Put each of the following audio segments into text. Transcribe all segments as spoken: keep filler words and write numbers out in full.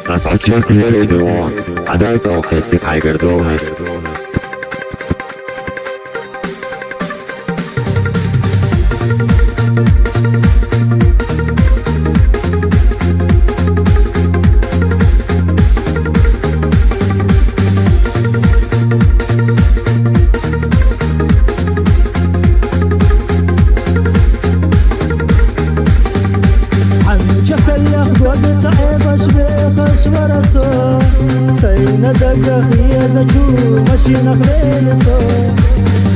Нас очерк леридуон, адай цӀо хесси хайгардуон. Хьанча хӀаллах дог цаӀе баш бехаш вара со. Сайна дагах езачу машинах вели со.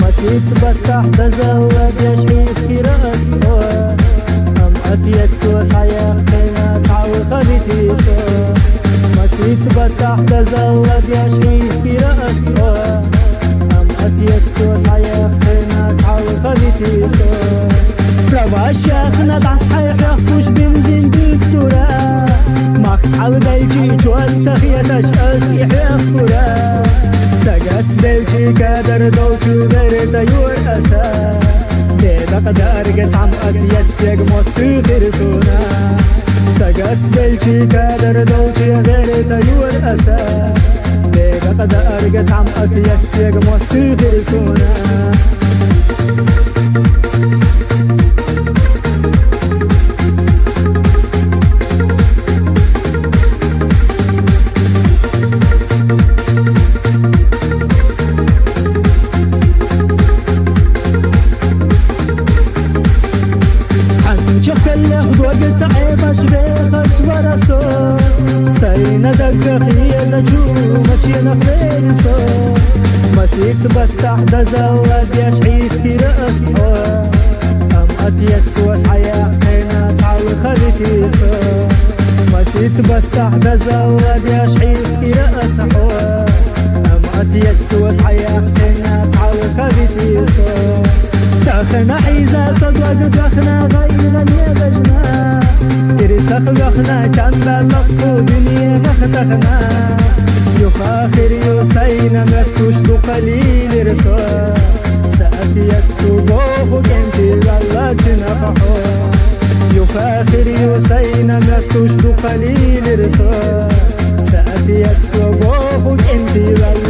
Масит баттахь дазалла деш хӀифтира ас хьо. Ам атъет цо схьаяххина цхьалха вити со. Масит баттахь дазалла деш хӀифтира ас хьо. Ам атъет цо схьаяххина цхьалха вити со. Правашахна дӀасхьайхьехкуш бензин дуттура. Мах цхьалбелчи чоц ца хеташ ас и хьехкура. Сагатбелчи кадар долчу берта юр аса. Бедакъ дарга цхьам атъет цег мотт хир суна. Сагатбелчи кадар долчи берта юр аса. Бедакъ дарга цхьам атъет цег мотт хир суна. Хьанча хӀаллах дог цаӀе баш бехаш вара со. Сайна дагах езачу машинах вели со. Масит баттахь дазалла деш хӀифтира ас хьо. Ам атъет цо схьаяххина цхьалха вити со. Масит баттахь дазалла деш хӀифтира ас хьо. Ам атъет цо схьаяххина цхьалха вити со. Тахана хьийза со дог дахна гӀайгӀане дажна. Ирсах вахна чанда лакху дуьненах тахна. Юха хир ю сайна меттуш дукха лилир со. Са атъет цу боху кӀентӀи валла цинах хьо. Юха хир ю сайна меттуш дукха лилир со. Са атъет цу боху кӀентӀи валла